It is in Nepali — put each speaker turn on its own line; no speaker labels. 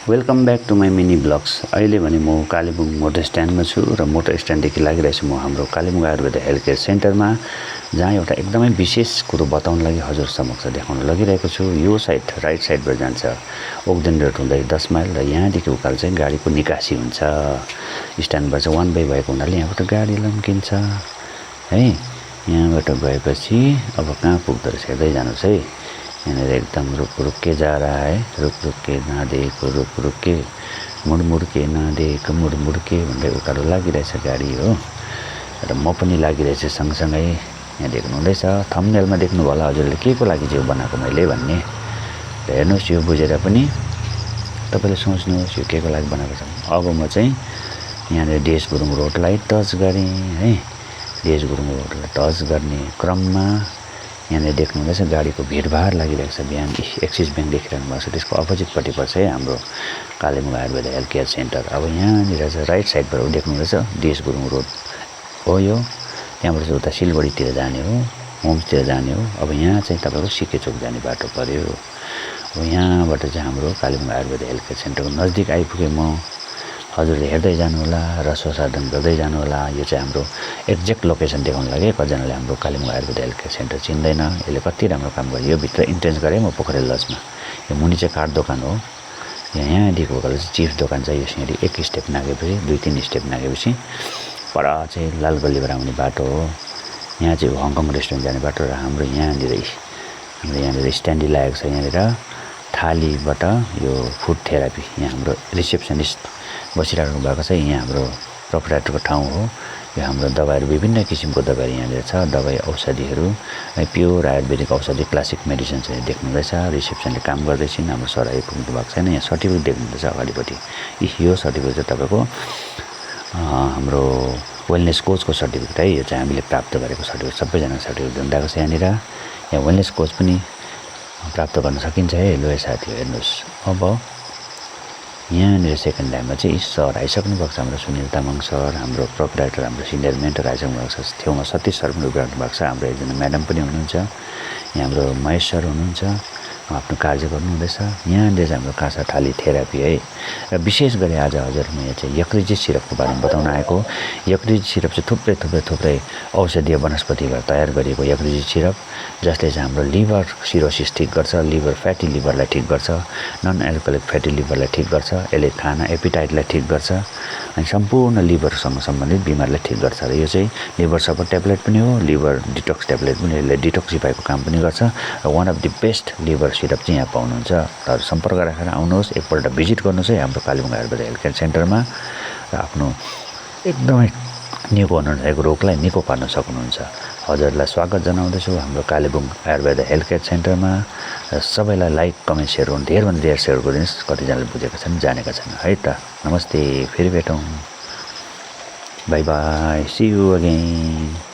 Welcome back to my mini blogs. अहिले भने म कालेबुङ मोटर स्ट्यान्डमा छु र मोटर स्ट्यान्डदेखि लागिरहेछु म हाम्रो कालेबुङ आयुर्वेद हेल्थ केयर सेन्टरमा, जहाँ एउटा एकदमै विशेष कुरो बताउन लागि हजुर समक्ष देखाउन लगिरहेको छु। यो साइड राइट साइडबाट जान्छ ओक्देन रोड हुँदै 10 माइल र यहाँदेखि उकालो चाहिँ गाडीको निकासी हुन्छ। स्ट्यान्डबाट चाहिँ 1 बाई भएको हुनाले यहाँबाट गाडी लम्किन्छ है। यहाँबाट गएपछि अब कहाँ पुग्दो रहेछ हेर्दै जानुहोस् है। यहाँनिर एकदम रुक के जा रहा है, रुक के ना देखो, रुक के मुड़ के ना देखो, मुड़ के भन्दै उकालो लागिरहेछ गाडी हो। र म पनि लागिरहेछु सँगसँगै। यहाँ देख्नु हुँदैछ, थम्बनेलमा देख्नु होला हजुरले के को लागि चाहिँ बनाएको मैले भन्ने। र हेर्नुहोस्, यो बुझेर पनि तपाईँले सोच्नुहोस् यो के को लागि बनाएको छ। अब म चाहिँ यहाँनिर डिएस गुरुङ रोडलाई टच गरेँ है। डिएस गुरुङ रोडलाई टच गर्ने क्रममा यहाँनिर देख्नु हुँदैछ गाडीको भिडभाड लागिरहेको छ। बिहान एक्सिस ब्याङ्क देखिरहनु भएको छ, त्यसको अपोजिटपट्टि पर्छ है हाम्रो Kalimpong Ayurveda health care centre. अब यहाँनिर चाहिँ राइट साइडबाट देख्नु हुँदैछ डिएस गुरुङ रोड हो यो। त्यहाँबाट चाहिँ उता सिलगढीतिर जाने हो, होम्सतिर जाने हो। अब यहाँ चाहिँ तपाईँको सिके चोक जाने बाटो पर्यो। अब यहाँबाट चाहिँ हाम्रो कालेबुङ आयुर्वेद हेल्थ केयर सेन्टरको नजिक आइपुगेँ म। हजुरले हेर्दै जानुहोला र स्वसाधन गर्दै जानुहोला। यो चाहिँ हाम्रो एक्ज्याक्ट लोकेसन देखाउनु लागि कतिजनाले हाम्रो Kalimpong Ayurveda health care centre चिन्दैन। यसले कति राम्रो काम गर्यो। यो भित्र इन्ट्रेन्स गरेँ म पोखरेल लजमा। यो मुनि चाहिँ काठ दोकान हो। यहाँदेखि उकालो चाहिँ चिप्स दोकान छ। यो सिँढी एक स्टेप नागेपछि 2-3 स्टेप नागेपछि पर चाहिँ लालगल्लीबाट आउने बाटो हो। यहाँ चाहिँ हङकङ रेस्टुरेन्ट जाने बाटो र हाम्रो यहाँनिर स्ट्यान्डी लागेको छ। यहाँनिर थालीबाट यो फुड थेरापी, यहाँ हाम्रो रिसेप्सनिस्ट बसिराख्नु भएको छ। यहाँ हाम्रो प्रोप्राइटरको ठाउँ हो। यो हाम्रो दबाईहरू विभिन्न किसिमको दबाईहरू यहाँनिर छ। दबाई औषधिहरू प्योर आयुर्वेदिक औषधि क्लासिक मेडिसिन्सहरू देख्नु हुँदैछ। रिसेप्सनले काम गर्दैछन्। हाम्रो सर आइपुग्नु भएको छैन। यहाँ सर्टिफिकेट देख्नु हुँदैछ अगाडिपट्टि। यो सर्टिफिकेट चाहिँ तपाईँको हाम्रो वेलनेस कोचको सर्टिफिकेट है। यो चाहिँ हामीले प्राप्त गरेको सर्टिफिकेट, सबैजनाको सर्टिफिकेट हुँदाएको छ यहाँनिर। यहाँ वेलनेस कोच पनि प्राप्त गर्न सकिन्छ है। लो साथी हेर्नुहोस्, अब यहाँनिर सेकेन्ड टाइममा चाहिँ सर आइसक्नु भएको छ। हाम्रो सुनिल तामाङ सर, हाम्रो प्रोप्राइटर, हाम्रो सिनियर मेन्टर आइसक्नु भएको छ। छेउमा सतीश सर पनि उभिराख्नु भएको छ। हाम्रो एकजना म्याडम पनि हुनुहुन्छ। यहाँ हाम्रो महेश सर हुनुहुन्छ, आफ्नो कार्य गर्नुहुँदैछ। यहाँनिर चाहिँ हाम्रो काँसा थाली थेरापी है। र विशेष गरी आज हजुरमा यहाँ चाहिँ यकृजी सिरपको बारेमा बताउन आएको। यकृजी सिरप चाहिँ थुप्रै औषधीय वनस्पतिबाट तयार गरिएको यकृजी सिरप, जसले चाहिँ हाम्रो लिभर सिरोसिस ठिक गर्छ, लिभर फ्याटी लिभरलाई ठिक गर्छ, नन एल्कोहोलिक फ्याटी लिभरलाई ठिक गर्छ। यसले खाना एपिटाइटलाई ठिक गर्छ अनि सम्पूर्ण लिभरसँग सम्बन्धित बिमारलाई ठिक गर्छ। र यो चाहिँ लिभर सपोर्ट ट्याब्लेट पनि हो, लिभर डिटक्स ट्याब्लेट पनि। यसले डिटक्सिफाईको काम पनि गर्छ र one of the best liver syrup चाहिँ यहाँ पाउनुहुन्छ। र सम्पर्क राखेर आउनुहोस्, एकपल्ट भिजिट गर्नुहोस् है हाम्रो कालेबुङ आयुर्वेद हेल्थ केयर सेन्टरमा र आफ्नो एकदमै निको हुनसकेको रोगलाई निको पार्न सक्नुहुन्छ। हजुरलाई स्वागत जनाउँदैछु हाम्रो कालेबुङ आयुर्वेद हेल्थ केयर सेन्टरमा। र सबैलाई लाइक कमेन्ट सेयर गर्नु, धेरैभन्दा धेरै सेयर गरिदिनुहोस्। कतिजनाले बुझेका छन्, जानेका छन् है त। नमस्ते, फेरि भेटौँ। Bye bye, see you again.